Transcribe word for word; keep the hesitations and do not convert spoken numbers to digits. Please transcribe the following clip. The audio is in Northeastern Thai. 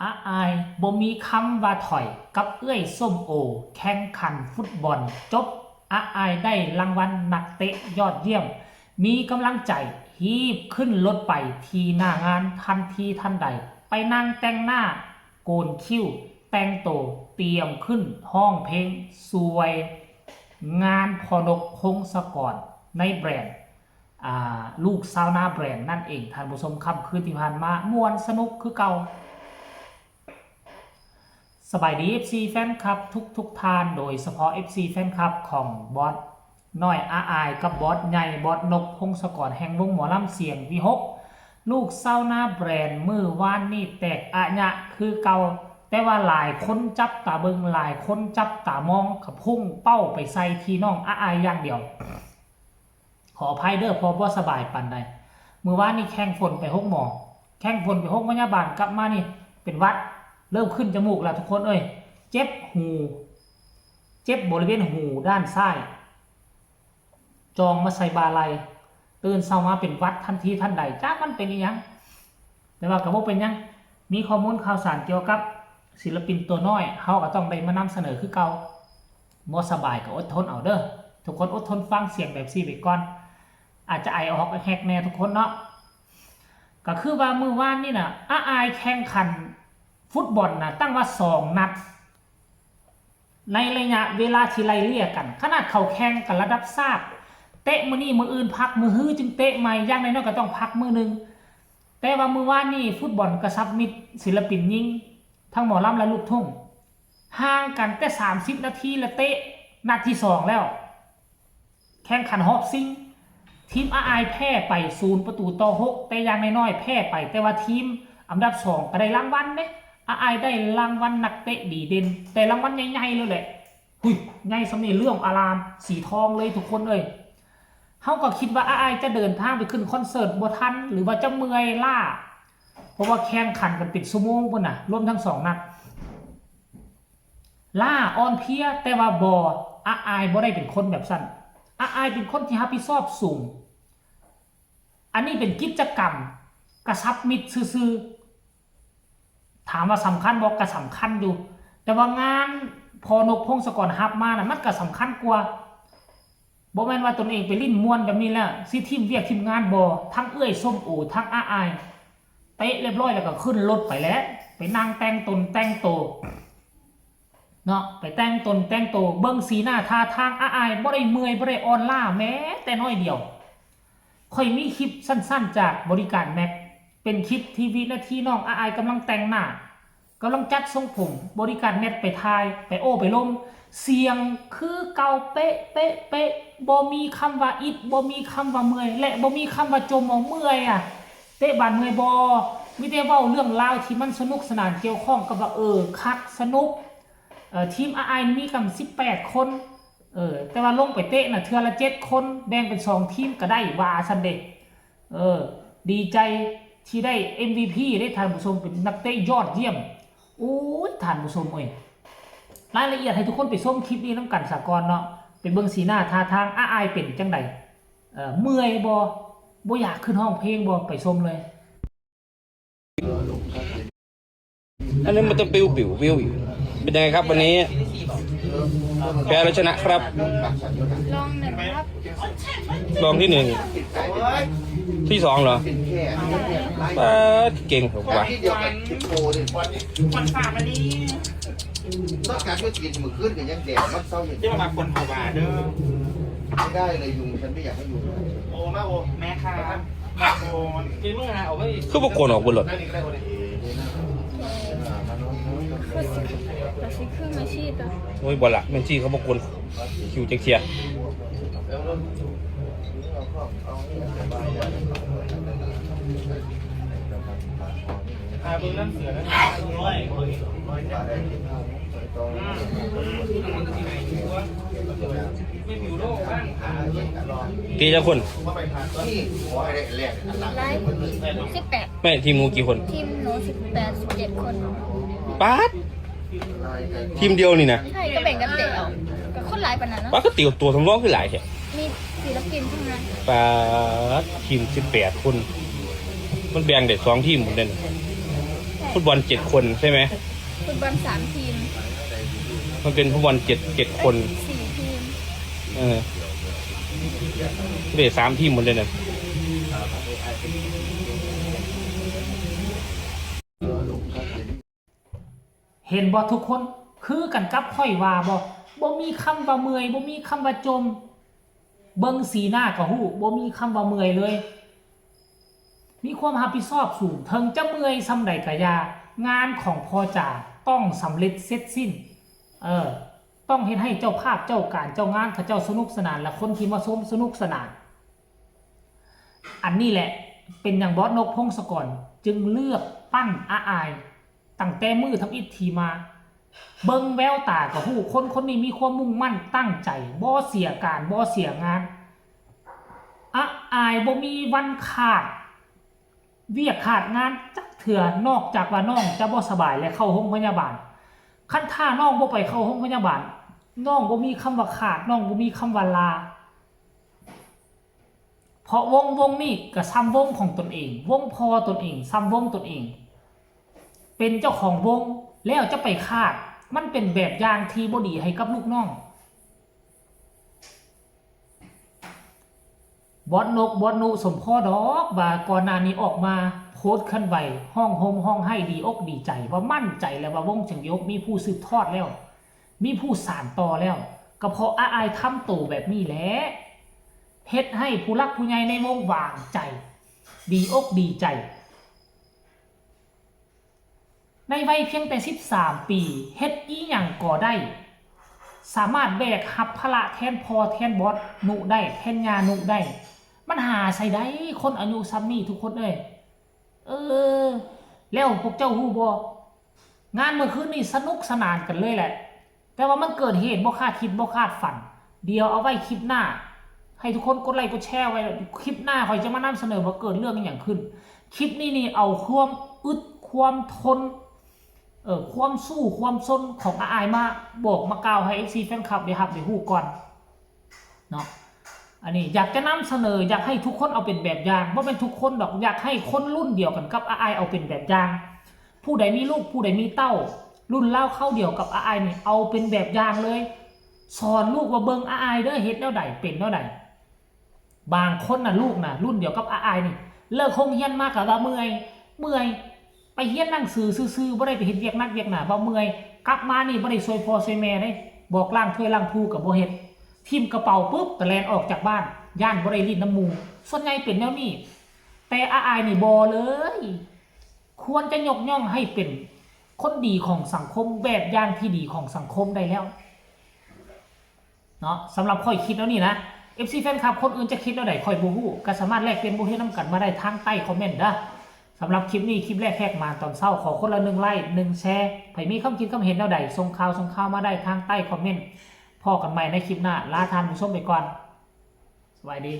อาอายบ่มีคำว่าถอยกับเอื้อยส้มโอ แข่งขันฟุตบอลจบ อาอายได้รางวัลนักเตะยอดเยี่ยม มีกำลังใจ ฮีบขึ้นรถไปที่หน้างานทันทีทันใด ไปนั่งแต่งหน้า โกนคิ้ว แต่งโต เตรียมขึ้นฮ้องเพลงสวย งานพ่อนก พงศกร ในแบรนด์ อ่า ลูกชาวนาแบรนด์นั่นเอง ท่านผู้ชม ค่ำคืนที่ผ่านมาม่วนสนุกคือเก่า สบายดี เอฟซี แฟนคลับทุกๆท่าน โดยเฉพาะ เอฟซี แฟนคลับของบอสน้อยอาอายกับบอสใหญ่บอสนก พงศกร แห่งวงหมอลำเสียงวิหก ลูกชาวนาแบรนด์ มื้อวานนี้แตกอะยะคือเก่า แต่ว่าหลายคนจับตาเบิ่ง หลายคนจับตามอง กะพุ่งเป้าไปใส่ที่น้องอาอายอย่างเดียว ขออภัยเด้อ เพราะบ่สบายปานใด มื้อวานนี้แข่งฝนไปหกหมอ แข่งฝนไปหกพยาบาล กลับมานี่เป็นหวัด เริ่มขึ้นจมูกแล้วทุกคนเอ้ย เจ็บหู เจ็บบริเวณหูด้านซ้าย จองมาใส่บ่าไหล่ ตื่นเช้ามาเป็นหวัดทันทีทันใด จักมันเป็นอิหยัง แต่ว่าก็บ่เป็นหยัง มีข้อมูลข่าวสารเกี่ยวกับศิลปินตัวน้อย เฮาก็ต้องได้มานำเสนอคือเก่า บ่สบายก็อดทนเอาเด้อ ทุกคนอดทนฟังเสียงแบบซี่ไปก่อน อาจจะไอออกแฮกแน่ทุกคนเนาะ ก็คือว่ามื้อวานนี่น่ะ อาอายแข่งขันฟุตบอลน่ะ ตั้งว่าสองนัด ในระยะเวลาที่ไล่เลี่ยกัน ขนาดเขาแข่งกันระดับชาติ เตะมื้อนี้ มื้ออื่นพัก มื้อฮื้อจึงเตะใหม่ อย่างน้อยๆก็ต้องพักมื้อหนึ่ง แต่ว่ามื้อวานนี้ฟุตบอลกระชับมิตร ศิลปินหญิง ทั้งหมอลำและลูกทุ่ง ห่างกันแต่สามสิบนาที และเตะนัดที่สองแล้ว แข่งขันรอบชิง ทีมอาอายแพ้ไปศูนย์ประตูต่อหก แต่อย่างน้อยๆแพ้ไป แต่ว่าทีมอันดับสองก็ได้รางวัลเด้ อาอายได้รางวัลนักเตะดีเด่น แต่รางวัลใหญ่ๆเลยแหละ หุย ใหญ่ส่ำนี้เหลืองอารามสีทองเลยทุกคนเอ้ย เฮาก็คิดว่าอาอายจะเดินทางไปขึ้นคอนเสิร์ตบ่ทัน หรือว่าจะเมื่อยล้า เพราะว่าแข่งขันกันเป็นชั่วโมงพุ้นน่ะ รวมทั้งสองนัด ล้าอ่อนเพลีย แต่ว่าบ่ อาอายบ่ได้เป็นคนแบบซั่น อาอายเป็นคนที่รับผิดชอบสูง อันนี้เป็นกิจกรรมกระชับมิตรซื่อๆ ถามว่าสำคัญบ่ ก็สำคัญอยู่ แต่ว่างานพ่อนก พงศกร รับมาน่ะ มันก็สำคัญกว่า บ่แม่นว่าตนเองไปลิ้นม่วนแบบนี้แล้ว สิถิ้มเวียกถิ้มงานบ่ ทั้งเอื้อยส้มโอ ทั้งอาอาย เตะเรียบร้อยแล้วก็ขึ้นรถไปแล้ว ไปนั่งแต่งตนแต่งโต เนาะ ไปแต่งตนแต่งโต เบิ่งสีหน้าท่าทางอาอายบ่ได้เมื่อยบ่ได้อ่อนล้าแม้แต่น้อยเดียว ข้อยมีคลิปสั้นๆจากบริการแม็ก เป็นคลิปที่วินาทีน้องอาอายกำลังแต่งหน้า กำลังจัดทรงผม บริการแม็กไปถ่าย ไปโอ้ไปลม เสียงคือเก่าเป๊ะเป๊ะเป๊ะ บ่มีคำว่าอิด บ่มีคำว่าเมื่อย และบ่มีคำว่าจมว่าเมื่อยอะ เตะบาสเมื่อยบ่ มีแต่เว้าเรื่องราวที่มันสนุกสนานเกี่ยวข้องกับว่า เออ คัก สนุก เอ่อ ทีมอาอายมีกันสิบแปดคน เออ แต่ว่าลงไปเตะน่ะเทื่อละเจ็ดคน แบ่งเป็นสองทีมก็ได้ว่าซั่นเด้ เออ ดีใจที่ได้ เอ็มวีพี ได้ท่านผู้ชม เป็นนักเตะยอดเยี่ยม โอ้ย ท่านผู้ชมเอ้ย รายละเอียดให้ทุกคนไปชมคลิปนี้นำกันซะก่อนเนาะ ไปเบิ่งสีหน้าท่าทางอาอายเป็นจั่งใด เอ่อ เมื่อยบ่ บ่อยากขึ้นฮ้องเพลงบ่ ไปชมเลย อันนี้มันจะปิวปิวปิวอยู่ เป็นยังไงครับวันนี้ แพ้หรือชนะครับ รองหนึ่งครับ รองที่หนึ่ง ที่สองเหรอป้าดเก่งผมว่ะ วันสามอันนี้ นอกจากช่วยกินมือขึ้นกันยังแดดมันเศร้าเห็น จะมาคนภาวะเด้อ ไม่ได้เลยยุงฉันไม่อยากให้ยุง โอ้มาโอแม่ค่ะมาโอน คือพวกคนออกบนรถ 私来ました。 โอ้ยบ่ละแม่นจี้เขาบอกคนคิวจักเทีย พาเบิ่งน้ำเสือแล้ว ตีจักคน ไลฟ์สิบแปด แม่ทีมหนูกี่คน ทีมหนูสิบแปด สิบเจ็ด คน ป๊าดทีมเดียวนี่นะ ใช่ก็แบ่งกันเตะเอากับคนหลายปานนั้นเนาะ ป๊าดก็ตีกับตัวสำรองคือหลายแท้ มีศิลปินทั้งนั้น ป๊าดทีมสิบแปดคน มันแบ่งได้สองทีมหมดเลย ใช่ ฟุตบอลเจ็ดคนใช่ไหม ฟุตบอลสามทีม มันเป็นฟุตบอลเจ็ดเจ็ดคน สี่ทีม เออเตะสามทีมหมดเลยเนี่ย เห็นบ่ทุกคน คือกันกับข่อยว่าบ่ บ่มีคำว่าเมื่อย บ่มีคำว่าจม เบิ่งสีหน้าก็ฮู้ บ่มีคำว่าเมื่อยเลย มีความรับผิดชอบสูง ถึงจะเมื่อยส่ำใดก็อย่า งานของพ่อจ๋าต้องสำเร็จเสร็จสิ้น เออ ต้องเฮ็ดให้เจ้าภาพเจ้าการเจ้างานเขาเจ้าสนุกสนาน และคนที่มาชมสนุกสนาน อันนี้แหละเป็นหยังบอสนกพงศกรจึงเลือกปั้นอาอาย ตั้งแต่มื้อทำอิฐที่มา เบิ่งแววตาก็ฮู้คนคนนี้มีความมุ่งมั่นตั้งใจ บ่เสียการบ่เสียงาน อาอายบ่มีวันขาด เวียกขาดงานจักเทื่อนอกจากว่าน้องจะบ่สบายและเข้าโรงพยาบาล คันถ้าน้องบ่ไปเข้าโรงพยาบาล น้องบ่มีคำว่าขาด น้องบ่มีคำว่าลา เพราะวงวงนี้ก็ซ้ำวงของตนเอง วงพ่อตนเอง ซ้ำวงตนเอง เป็นเจ้าของวง แล้วจะไปขาด มันเป็นแบบอย่างที่บ่ดีให้กับลูกน้อง บอสนก บอสนุ สมพ่อดอกว่าก่อนหน้านี้ออกมาโพสต์เคลื่อนไหว ฮ้องโฮมฮ้องไห้ดีอกดีใจ ว่ามั่นใจแล้วว่าวงเสียงวิหกมีผู้สืบทอดแล้ว มีผู้สานต่อแล้ว ก็เพราะอาอายทำโตแบบนี้แหละ เฮ็ดให้ผู้หลักผู้ใหญ่ในวงวางใจ ดีอกดีใจ ในวัยเพียงแต่สิบสามปี เฮ็ดอีหยังก็ได้ สามารถแบกรับภาระแทนพ่อแทนบอสนุได้ แทนย่านุได้ มันหาใส่ได้คนอายุส่ำนี้ทุกคนเอ้ย เออ แล้วพวกเจ้าฮู้บ่ งานเมื่อคืนนี่สนุกสนานกันเลยแหละ แต่ว่ามันเกิดเหตุบ่คาดคิดบ่คาดฝัน เดี๋ยวเอาไว้คลิปหน้า ให้ทุกคนกดไลค์กดแชร์ไว้ คลิปหน้าข่อยจะมานำเสนอว่าเกิดเรื่องอหย่างขึ้น คลิปนี้นี่เอาความอึดความทน เออ ความสู้ความซนของอาอายมาบอกมากล่าวให้ เอฟซี แฟนคลับได้รับได้ฮู้ก่อนเนาะ อันนี้อยากจะนำเสนอ อยากให้ทุกคนเอาเป็นแบบอย่าง บ่แม่นทุกคนดอก อยากให้คนรุ่นเดียวกันกับอาอายเอาเป็นแบบอย่าง ผู้ใดมีลูก ผู้ใดมีเต้า รุ่นราวคราวเดียวกับอาอายนี่ เอาเป็นแบบอย่างเลย สอนลูกว่าเบิ่งอาอายเด้อ เฮ็ดแนวใด เป็นแนวใด บางคนน่ะ ลูกน่ะ รุ่นเดียวกับอาอายนี่ เลิกโรงเรียนมาก็ว่าเมื่อย เมื่อย ไปเรียนหนังสือซื่อๆ บ่ได้ไปเฮ็ดเวียกหนักเวียกหนา ว่าเมื่อย กลับมานี่บ่ได้ช่วยพ่อช่วยแม่เด้ บอกล้างถ้วยล้างภูก็บ่เฮ็ด ถิ่มกระเป๋าปุ๊บก็แล่นออกจากบ้าน ย้านบ่ได้เล่นนำหมู่ ส่วนใหญ่เป็นแนวนี้ แต่อาอายนี่บ่เลย ควรจะยกย่องให้เป็นคนดีของสังคม แบบอย่างที่ดีของสังคมได้แล้ว เนาะ สำหรับข่อยคิดแนวนี้นะ เอฟซี แฟนคลับคนอื่นจะคิดแนวใดข่อยบ่ฮู้ ก็สามารถแลกเปลี่ยนบทเรียนนำกันมาได้ทางใต้คอมเมนต์เด้อ สำหรับคลิปนี้ คลิปแรกแหกมานตอนเช้า ขอคนละหนึ่งไลค์ หนึ่งแชร์ ไผมีความคิดความเห็นแนวใด ส่งข่าว ส่งข่าวมาได้ทางใต้คอมเมนต์ พ้อกันใหม่ในคลิปหน้า ลาท่านผู้ชมไปก่อน สวัสดี